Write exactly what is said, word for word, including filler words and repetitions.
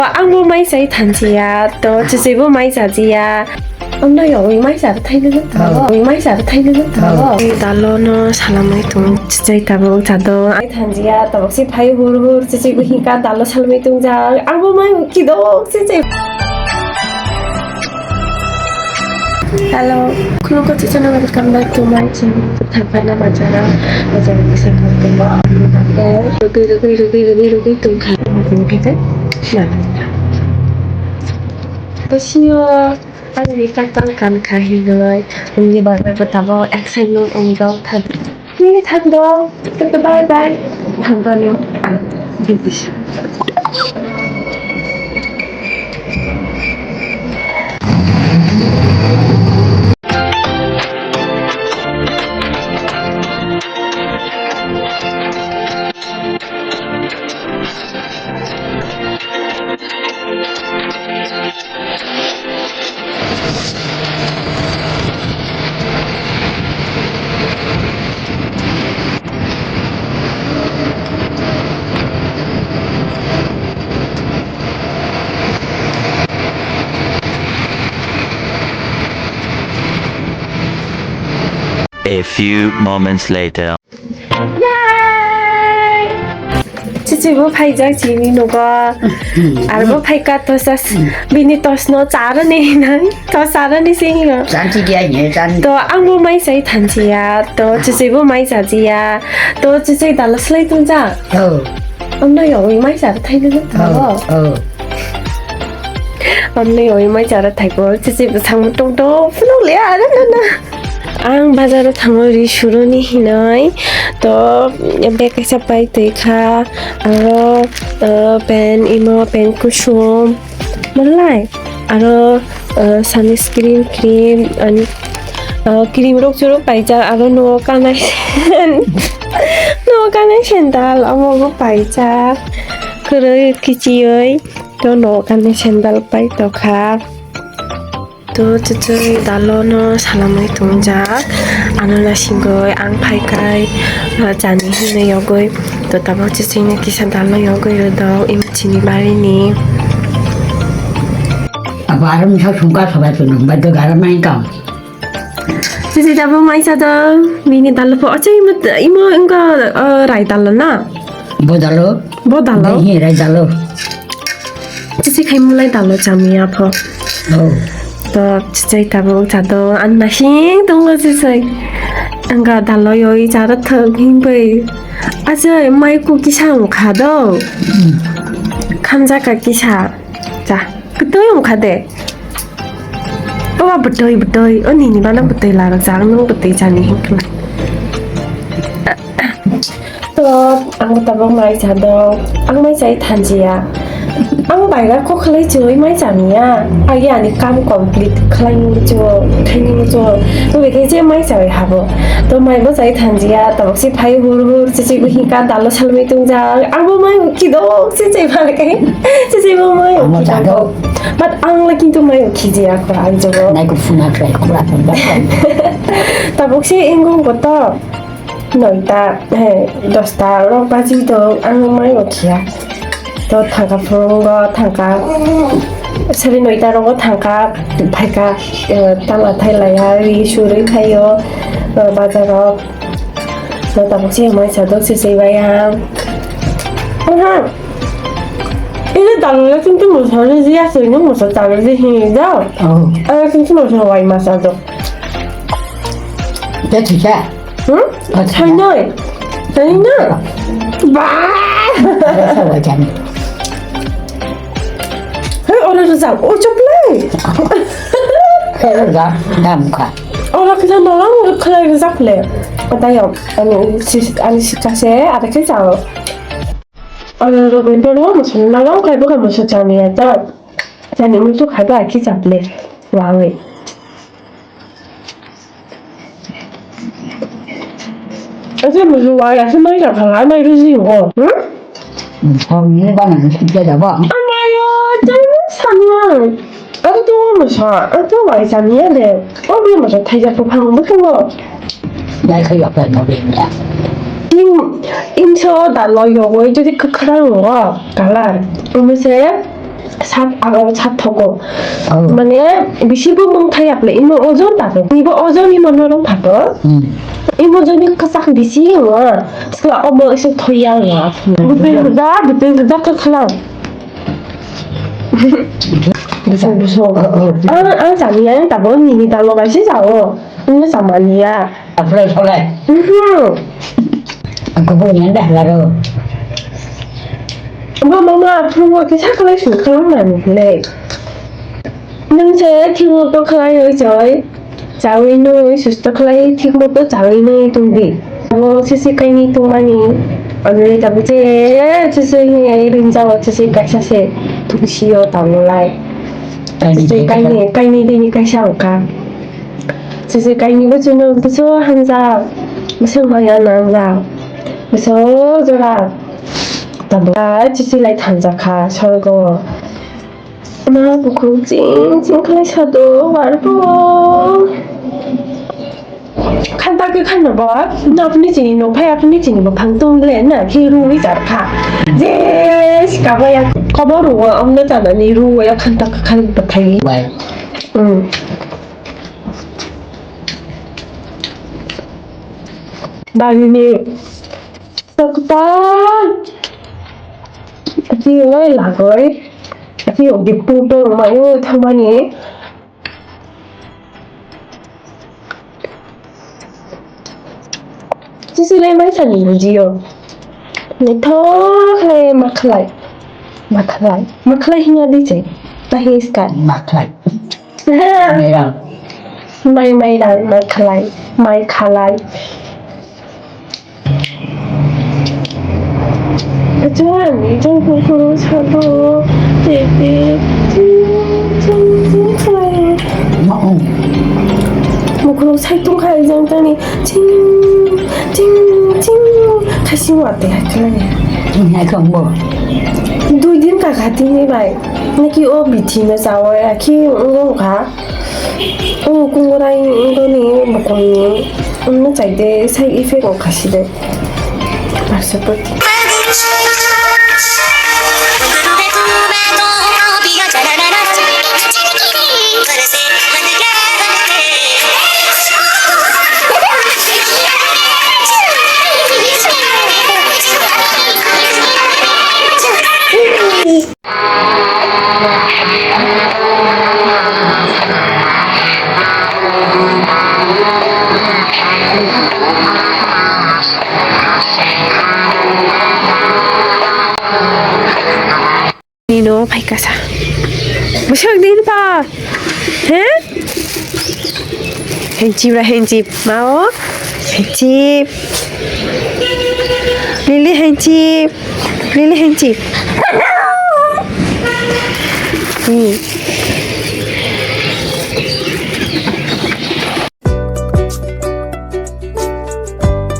Ang bo mai chai thanjiya, to chichai bo mai chajiya. Amno yogwi mai cha thaino no thango. Mai cha thaino no thango. Dalo no salamai tong chichai tabuk chado. Ai thanjiya, tabuk si phai hur hur chichai bo hinka dalo salamai tong ja. Ang bo mai kidok chichai. Hello, khulumkha, welcome back to my channel. Thangphana majara, majara kisa kha. Rugwi, rugwi, rugwi, rugwi, rugwi tongkha. Bosio, ani kha tang kan kha hinoi. Ani bagwi bo tabo excitement wng dong thang. Nini thang dong. Bye bye. Thang dong. A few moments later. Yay! Chichi bo phaijak chini nogo. Arbo phaika tosa s-, bini tosno charani hinang. To charani singyo. Chanchi dia ni chan. To ang bo mai sai thanchiya. To chichi bo mai chajiya. To chichi dalo slai tungjak. Oh. Amno yogwi mai chara thaino no thango. Oh, oh. Amno yogwi mai chara thaigo. Chichi bwsang tong tong phunuk le are na na. Ang bazaro thango ri suroni hinoi. To bag kaisa pai twi kha. Aro, uh, pen imo pen kusum. Malai, aro, uh, sunscreen cream, ani, uh, cream rok churuk paijak, aro nogo kanai, nogo kanai sandal, omo bo paijak, kwrwi kichioi, to nogo kanai sandal pai tokha. To chichiri dalo no salamwi tongjak, ano nasingoi ang phaikai, uh, chani hinwi yogoi, to tabuk chichiri kisa dalo yogoi rwdok, imo chini barini. Abo aro misa sungka sabai phunuk bai do gara mai kam. Sisi tabuk mai chado, bini dalo pho, acha imo, imo wngkha, uh, rai dalo na? Bo dalo? Bo dalo? Dei hi rai dalo. Sisi khai mulai dalo chamiya pho. Oh. To chichai tabuk chado, an nasing tongo chichai. Angka dalo yoi charo thok himpai. Acha mai ku kisa wngkha do. Hmm. Khamjaka kisa. Cha. Kwtwi wngkha de. Oba bwtwi, bwtwi. O nini bana bwtwi larok jak, nwng bwtwi chani hinkhe. To, ang tabuk mai cha do. Ang mai chai thanjiya. Ang baira kok khlai choi mai chamiya. Agi ani kam complete khlai nungwi cho, khai nungwi cho. Tubui khe je mai chai habo. To mai bo chai thanjiya. Tabuk si phai hur hur, chichi bo hinka dalo salmai tongjak. Ang bo mai kido, chichi ba kai. Chichi bo mai. Amo cha do. But ang la kintu mai khijiya ko ai jogo. Nai ko phuna khlai khura phun ba. Tabuk se engong ko to noita, he, dosta rok baji do ang mai khiya. To thangka phungo thangka sari noita rogo thangka phaika, eh, tala thailaya ri surui phaio, eh, bazaro. To tabuk se mai sa dok se se baya. Aha. Ini dalole kintu mosole jiya soi nung moso talo je hi da. Oh. Ala kintu moso wai masa do. Dia thika. Hmm? Oh, thika. Thainoi. Thaina. Ba. Dia sa wai jani. Hei, ora rajak. O choplai. Hei, rajak. Dam kha. Ora kita nolong, ora khalai rajak le. Kata yo. Ani si, ani si kase, ada ke chao. Ano Robindra no musulman no kai bukan musul chami ya ta. Chani musul kai ba ki chaple. Wawe. Ese musul wa ya semai ka kala mai rusi ho. Hmm? Musul ni ba na musul ya ba. Amayo, jangan sama. Ang to mo sa, ang to wai sa niya de. O bi mo sa thai ja ko phang mo ko. Dai khai ya pa no be niya. Im, im so da lo yo wai jodi ka khara ngo kalar. Mo se, Sat, aro sat thogo. Oh. Mane, bisi bo mung thai aple, imo ojon ta to. Ibo ojon imo norong phato. Hmm. Imo jodi kasak bisi imo. Sila omo isi thoya ya. Betul, betul, betul, betul, betul, betul. Bisa, bisa. Oh, oh. Ang, ang sani yang tabo nini talo kasi sao. Ini sama dia. Apa soleh? Mhm. Aku punya dah laro. Mama, mama, aku mau kisah kalau suka mana nih. Nwng se thik moto khlai oi choi, chawi nwi susto khlai thik moto chawi nwi tongdi. Abo sisi kaini tongmani, onole tabuk je sisi hinwi ringjao sisi kaisa se tungsio tangolai. Kaini sisi kaini, kaini dini kaisa wngkha. Sisi kaini bo chwngno bwswk hamjak, bwswk maya nangjak, bwswk jora tabuk sisi lai thangjak kha sorgo. Ma bukhuk ching ching khlai sado warbo. Khanta khe khanda ba, na apni chini no phai apni chini bo phang tong le na khi rui jar kha. Je sikabaya kobo ruwa amna chana ni ruwa ya khanta khe khanda thai. Bai. Hmm. Bari ni. Sakta. Ati oi lagoi. Ati o bipu to mayo thamani. Sisi lai mai sani bujiyo. Ni thok lai makhlai. Makhlai. Makhlai hinya di chai. Tahi skai. Makhlai. Meirang. Mai, mai rang, mai khalai, mai khalai. Achuan, jang kurkuru sabo, te, te, ching, ching, ching khalai. Ma, oh. Mukhurok sai tong khai jang tani, ching, ching, ching, khasi wate hai khalai. Hai kong bo. Dui din ka khati ni bai. Naki o bithi na chawa ya ki ngong kha. O kungorai wngoni bokongni wngma chaide side effect wngkha side. Parsapati. Nino phaikasa. Bwswk din pa? He? Henchip ra henchip. Mao? Henchip. Lili henchip. Lili henchip. Hmm.